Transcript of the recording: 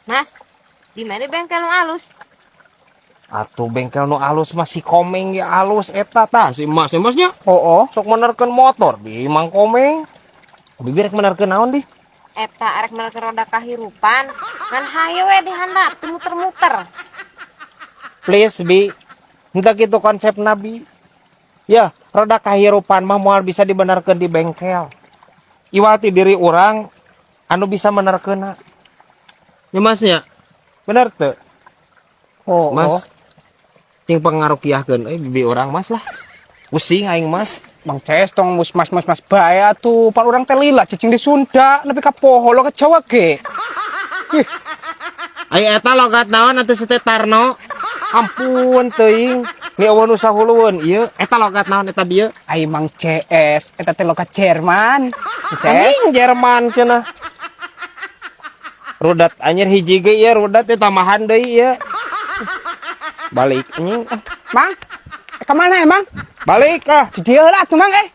Mas, di mana bengkel nu alus? Atuh bengkel nu alus mah si Komeng ya alus eta tah si Mas, ya Masnya. Oh. Sok menerkeun motor di Mang Komeng. Bibi rek menerkeun naon di? Eta arek menerkeun roda kahirupan. Ngan hayo we di handap teu muter-muter. Please, Bi. Henteu kitu konsep Nabi. Ya, roda kahirupan mah moal bisa dibenerkeun di bengkel. Iwal ti diri urang anu bisa menerkeunna. Ya Masnya. Bener teu? Oh. Mas. Cing pangarukiahkeun euy bibi urang, Mas, lah. Pusing aing, Mas. Mang Ces, tong mus mas mas mas bae atuh. Pan urang teh lila cicing di Sunda nepi ka poho lo ke Jawa ge. Ih, Ayo eta logat naon atuh si teh Tarno? Ampun teuing. Ni euweuh nu sahulueun ieu. Eta logat naon eta bieu? Ai Mang CS, eta teh logat Jerman. Mang CS. Anjing, Jerman cenah. Rudat anjir hiji ge ieu rudat teh tambahan deui ieu. Balik anjing ah. Mang, ka mana emang? Balik ah. Di dieu lah atuh, Mang eh.